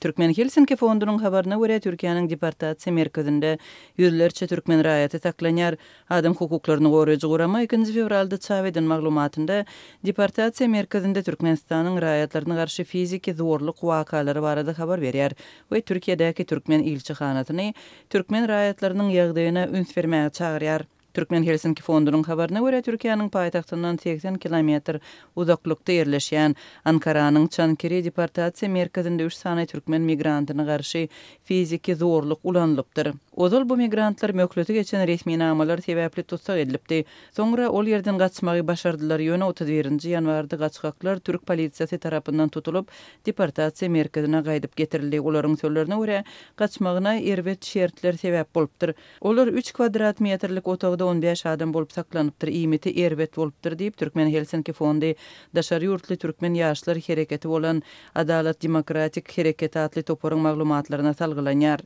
Türkmen Helsinki fondunyň habaryna görä, Türkiýäniň deportasiýa merkezinde ýüzlerçe türkmen raýaty saklanýar. Adam hukuklaryny goraýjy gurama ikinji fewralda çap eden maglumatynda deportasiýa merkezinde Türkmenistanyň raýatlaryna garşy fiziki zorluk wakalary barada habar berýär we Türkiýedäki türkmen ilçihanasyny türkmen raýatlarynyň ýagdaýyna üns bermäge çagyrýar. Türkmen Helsinki fondunyň habaryna görä, Türkiýäniň paýtagtyndan 80 kilometr uzaklykda ýerleşýän Ankaranyň Çankiri deportasiýa merkezinde üç sany türkmen migrantyna garşy fiziki zorluk ulanylypdyr. Ozal bu migrantlar möhleti geçen resminamalar sebäpli tussag edilipdi. Soňra ol ýerden gaçmagy başardylar, ýöne 31 nji ýanwarda gaçgaklar türk polisiýasy tarapyndan tutulyp, deportasiýa merkezine gaýdyp getirildi. Olaryň sözlerine görä, gaçmagyna erbet şertler sebäp bolupdyr. Olar üç kwadrat metrlik otagda on bäş adam bolup saklanypdyr, iýmiti erbet bolupdyr diýip, Türkmen Helsinki fondy daşary ýurtly türkmen ýaşlar hereketi bolan Adalat demokratik hereketi atly toparyň maglumatlaryna salgylanýar.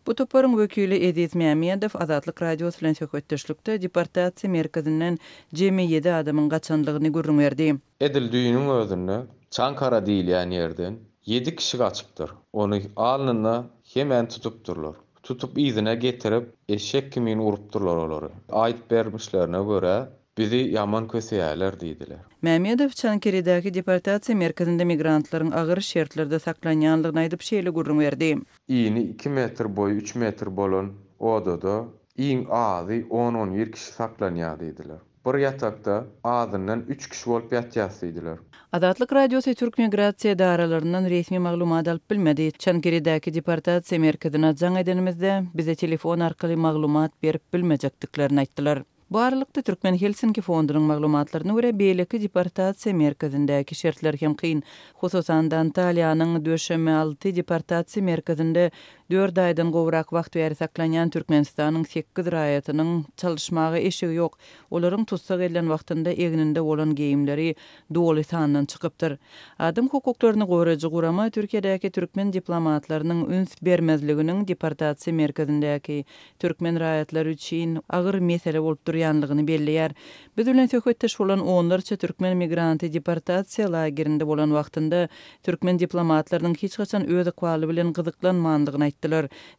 Bu toparyň wekili Eziz Mämmedow Azatlyk Radiosy bilen söhbetdeşlikde deportasiýa merkezinden jemi ýedi adamyň gaçanlygyny gürrüň berdi. Edil düýnüň özünde Çankara diýilýän ýerden ýedi kişi gaçypdyr. Ony alnynda hemän tutupdyrlar. Tutup yzyna getirip, eşek kimin urupdyrlar olary. Aýdyp bermişlerine görä, bizi ýaman köseýärler diýdiler. Mämmedow Çankiridäki deportasiýa merkezinde migrantlaryň agyr şertlerde saklanýandygyny aýdyp, şeýle gürrüň berdi. Ini iki metr, boýy üç metr bolan odada iň azy on-on bir kişi saklanýar diýdiler. Bir ýatakda azyndan üç kişi bolup ýatýas diýdiler. Azatlyk Radiosy türk migrasiýa edaralaryndan resmi maglumat alyp bilmedi. Çankiridäki deportasiýa merkezine jaň edenimizde, bize telefon arkaly maglumat berip bilmejekdiklerini aýtdylar. Bu aralykda, Türkmen Helsinki fondunyň maglumatlaryna görä, beýleki deportasiýa merkezindäki şertler hem kyn. Hususan-da, Antalýanyň Döşemealty deportasiýa merkezinde Dört aýdan gowrak wagt bäri saklanýan Türkmenistanyň sekiz raýatynyň çalyşmaga eşigi ýok. Olaryň tussag edilen wagtynda egninde bolan geýimleri doly sandan çykypdyr. Adam hukuklaryny goraýjy gurama Türkiýedäki türkmen diplomatlarynyň üns bermezliginiň deportasiýa merkezindäki türkmen raýatlary üçin agyr mesele bolup durýanlygyny belleýär. Biz bilen söhbetdeş bolan onlarça türkmen migranty deportasiýa lagerinde bolan wagtynda türkmen diplomatlarynyň hiç haçan öz ykbaly bilen gyzyklanmandygyny aýtdylar.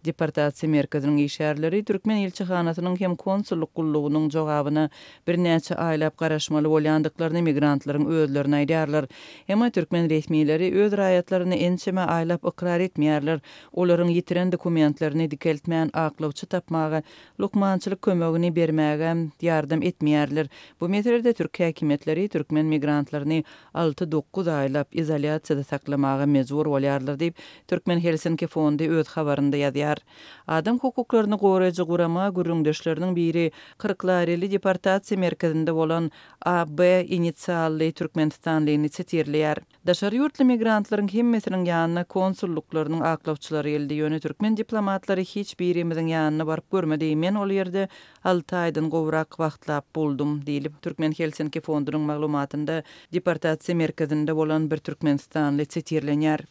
Deportasiýa merkeziniň işgärleri türkmen ilçihanasynyň hem konsullyk gullugynyň jogabyna birnäçe aýlap garaşmaly bolýandyklaryny migrantlaryň özlerine aýdýarlar. Emma türkmen resmileri öz raýatlaryny ençeme aýlap ykrar etmeýärler, olaryň ýitiren dokumentlerini dikeltmän aklawçy tapmaga lukmançylyk kömegini bermäge ýardam etmeýärler. Bu meselede türk häkimiýetleri türkmen migrantlaryny alty-dokuz aýlap izolýasiýada saklamaga mejbur bolýarlar diýip, Türkmen Helsinki fondy öz habarynda ýazýar. Adam hukuklaryny goraýjy gurama gürrüňdeşleriniň biri Kyrklareli deportasiýa merkezinde bolan AB inisially türkmenistanlyny sitirleýär. Daşary ýurtly migrantlaryň hemmesiniň ýanyna konsullyklarynyň aklawçylary geldi, ýöne türkmen diplomatlary hiç birimiziň ýanyna baryp görmedi, men ol ýerde alty aýdan gowrak wagtlap boldum, diýlip, Türkmen Helsinki fondunyň maglumatynda deportasiýa merkezinde bolan bir türkmenistanly sitirlenýär.